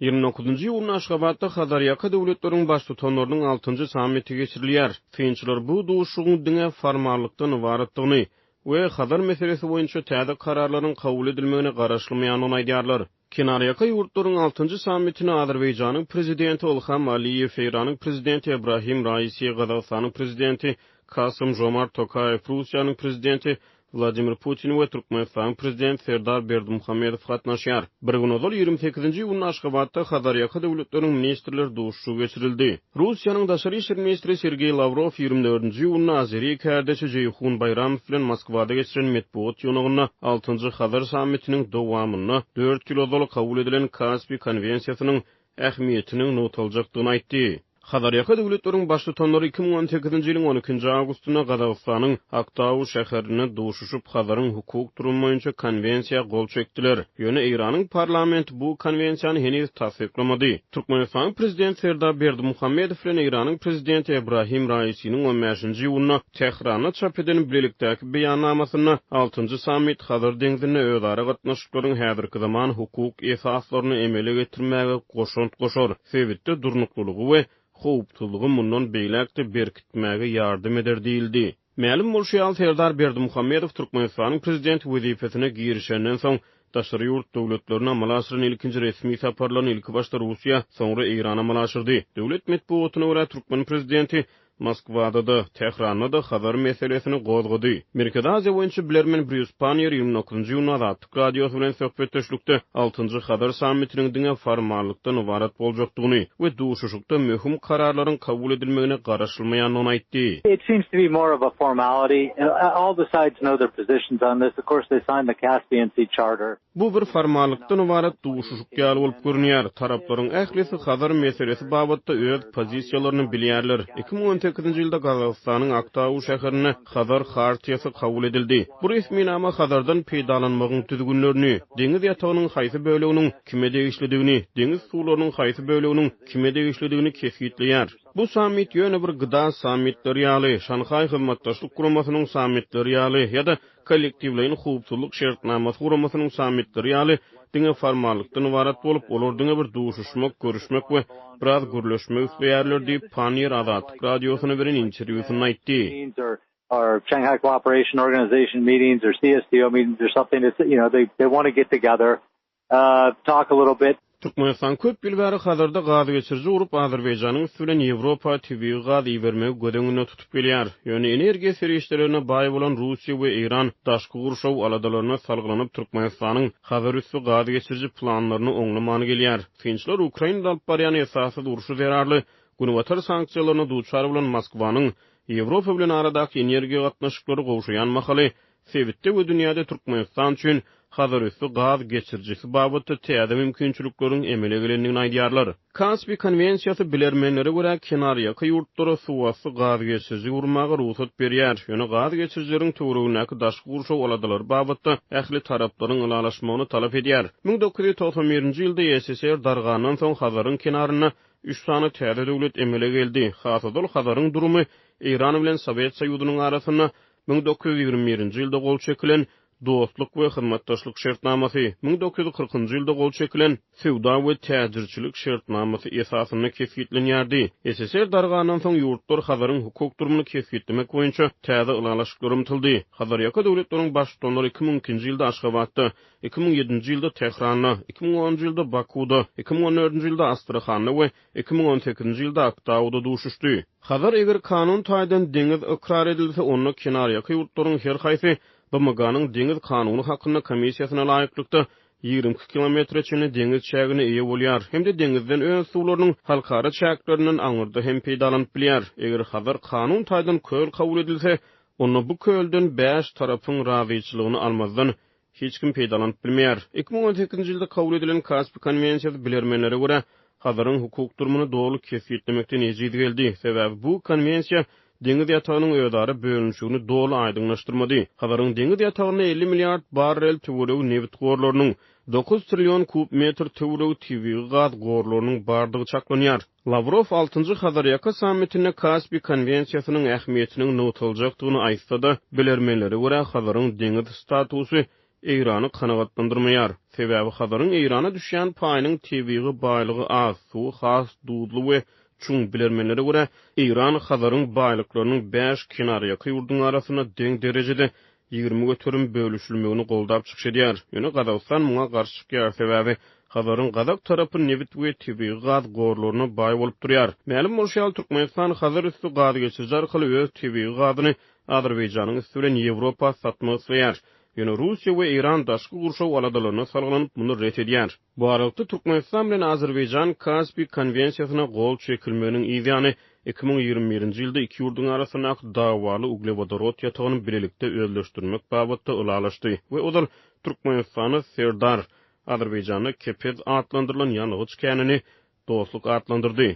29-njy iýunda Aşgabatda Hazarýaka döwletleriň Baştutanlarynyň altynjy sammiti geçirilýär. Synçylar bu duşuşygyň diňe formallykdan ybaratdygyny we Hazar meselesi boýunça täze kararlaryň kabul edilmegine garaşylmaýandygyny aýdýarlar. Kenarýaka ýurtlaryň altynjy sammitine Azerbaýjanyň prezidenti Ylham Aliýew, Eýranyň prezidenti Ebrahim Raisi, Gazagystanyň prezidenti Kasym-Žomart Tokaýew, Russiýanyň prezidenti Wladimir Putin we Türkmenistanyň Prezidenti Serdar Berdimuhamedow gatnaşýar. Bir gün ozal, 28-nji iýunda Aşgabatda Hazarýaka döwletleriniň ministrler duşuşygy geçirildi. Russiýanyň daşary işler ministri Sergeý Lawrow 24-nji iýunda azeri kärdeşi Jeýhun Baýramow bilen Moskwada geçiren metbugat ýygnagynda altynjy Hazar sammitiniň dowamynda dört ýyl ozal kabul edilen Kaspi konwensiýasynyň ähmiýetiniň nygtaljakdygyny aýtdy. Hazarýaka döwletleriň Baştutanlary 2018-nji ýylyň on ikinji awgustynda Gazagystanyň Aktau şäherinde duşuşyp, Hazaryň hukuk durumy boýunça Konwensiýa gol çekdiler. Ýöne Eýranyň parlamenti bu Konwensiýany heniz tassyklamady. Türkmenistanyň Prezidenti Serdar Berdimuhamedow bilen Eýranyň Prezidenti Ebrahim Raisiniň on bäşinji iýunda Tähranda çap eden bilelikdäki beýannamasynda altynjy sammit Hazar deňzinde özara gatnaşyklaryň häzirki zaman hukuk esaslaryny emele getirmäge goşant goşar, sebitde durnuklylygy we howpsuzlygy mundan beýläk-de berkitmäge ýardam eder diýildi. Mälim bolşy ýaly, Serdar Berdimuhamedow Türkmenistanyň Prezidenti wezipesine girişenden soň, daşary ýurt döwletlerine amala aşyran ilkinji resmi saparlaryny ilkibaşda Russiýa, soňra Eýrana amala aşyrdy. Döwlet metbugatyna görä, türkmen prezidenti Moskwada-da, Tähranda-da Hazar meselesini gozgady. Merkezi Aziýa boýunça bilermen Brýus Panniýer 29-njy iýunda Azatlyk Radiosy bilen söhbetdeşlikde altynjy Hazar sammitiniň diňe formallykdan ybarat boljakdygyny we duşuşykda möhüm kararlaryň kabul edilmegine garaşylmaýandygyny aýtdy. It seems to be more of a formality. All the sides know their positions on this. Of course, they signed the Caspian Sea Charter. Bu bir formallykdan ybarat duşuşyk ýaly bolup görünýär. Taraplaryň ählisi Hazar meselesi babatda öz pozisiýalaryny bilýärler. 2018-nji ýylda Gazagystanyň Aktau şäherinde Hazar Hartiýasy kabul edildi. Bu resminama Hazardan peýdalanmagyň düzgünlerini, deňiz ýatagynyň haýsy böleginiň kime degişlidigini, deňiz suwlarynyň haýsy böleginiň kime degişlidigini kesgitleýär. Bu sammit ýöne bir GDA sammitleri ýaly, Şanhaý Hyzmatdaşlyk Guramasynyň sammitleri ýaly ýa-da Kollektiwleýin howpsuzlyk şertnamasy guramasynyň sammitleri ýaly diňe formallykdan ybarat bolup, olar diňe bir duşuşmak, görüşmek we biraz gürleşmek isleýärler diýip, Panniýer Azatlyk Radiosyna beren interwýusynda aýtdy. Talk a little bit. Türkmenistan köp ýyl bäri Hazarda gaz geçiriji gurup, Azerbaýjanyň üsti bilen Ýewropa tebigy gaz ibermegi göz öňünde tutup gelýär. Ýöne energiýa serişdelerine baý bolan Russiýa we Eýran daşky gurşaw aladalaryna salgylanyp Türkmenistanyň Hazar üsti gaz geçiriji planlaryny oňlaman gelýär. Synçylar Ukrainada alyp barýan esassyz urşy zerarly Günbatar sanksiýalaryna duçar bolan Moskwanyň Ýewropa bilen aradaky energiýa gatnaşyklary gowşaýan mahaly Sebitde we dünýäde Türkmenistan üçin Hazarüsti gaz geçirijisi babatda täze mümkinçilikleriň emele gelendigini aýdýarlar. Kaspi konwensiýasy bilermenlere görä kenarýaka ýurtlara suwasty gaz geçiriji gurmaga rugsat berýär, ýöne gaz geçirijileriň töweregindäki daşky gurşaw aladalary babatda ähli taraplaryň ylalaşmagyny talap edýär. 1991-nji ýylda ýSSR dargandan soň Hazaryň kenarynda üç sany täze döwlet emele geldi. Has ozal Hazaryň durumy Eýran bilen Sowet Soýuzynyň arasynda 1921-nji ýylda gol çekilen Dostluk we hyzmatdaşlyk şertnamasy, 1940-njy ýylda gol çekilen Söwda we täjirçilik şertnamasy esasynda kesgitlenýärdi. SSR dargandan soň ýurtlar Hazaryň hukuk durumyny kesgitlemek boýunça täze ylalaşyklara ymtyldy. Hazarýaka döwletleriň Baştutanlary 2002-nji ýylda Aşgabatda, 2007-nji ýylda Tähranda, 2010-njy ýylda Bakuda, 2014-nji ýylda Astrahanda we 2018-nji ýylda Aktauda duşuşdy. Hazar eger kanun taýdan deňiz ykrar edilse, onda kenarýaka ýurtlaryň her haýsy BMG-niň Deňiz kanuny hakynda komissiýasyna laýyklykda 22 kilometre çenli deňiz çägine eýe bolýar hem-de deňizden öz suwlarynyň halkara çäklerinden aňyrda hem peýdalanyp bilýär. Eger Hazar kanun taýdan köl kabul edilse, onda bu kölden bäş tarapyň razyçylygyny almazdan hiç kim peýdalanyp bilmeýär. 2018-nji ýylda kabul edilen Kaspi konwensiýasy bilermenlere görä, Hazaryň hukuk durumyny doly kesgitlemekden ejiz geldi. Sebäbi bu konwensiýa deňiz ýatagynyň özara bölünişigini doly aýdyňlaşdyrmady. Hazaryň deňiz ýatagynda 50 milliard barrel töweregi nebit gorlarynyň, dokuz trillion kub metr töweregi tebigy gaz gorlarynyň bardygy çaklanýar. Lawrow altynjy Hazarýaka sammitinde Kaspi konwensiýasynyň ähmiýetiniň nygtaljakdygyny aýtsa-da, bilermenlere görä, Hazaryň deňiz statusy. Eýrany kanagatlandyrmaýar. Sebäbi Hazaryň Eýrana düşýän paýynyň tebigy baýlygy az, suwy has duzly we çuň. Bilermenlere görä, Eýran Hazaryň baýlyklarynyň bäş kenarýaka ýurduň arasynda deň derejede, 20%, bölüşilmegini goldap çykyş edýär. Ýöne Gazagystan muňa garşy çykýar, sebäbi Hazaryň gazak tarapy nebit we tebigy gaz gorlaryna baý bolup durýar. Mälim bolşy ýaly, Türkmenistan Hazar üsti gaz geçiriji arkaly öz tebigy gazyny Azerbaýjanyň üsti bilen Ýewropa satmak isleýär. Ýöne Russiýa we Eýran daşky gurşaw aladalaryna salgylanyp, muny ret edýär. Bu aralykda, Türkmenistan bilen Azerbaýjan Kaspi konwensiýasyna gol çekilmeginiň yzýany, 2021-nji ýylda iki ýurduň arasyndaky dawaly uglewodorod ýatagyny bilelikde özleşdirmek babatda ylalaşdy we ozal Türkmenistanda Serdar, Azerbaýjanda Kepez atlandyrylan ýangyç känini Dostluk atlandyrdy.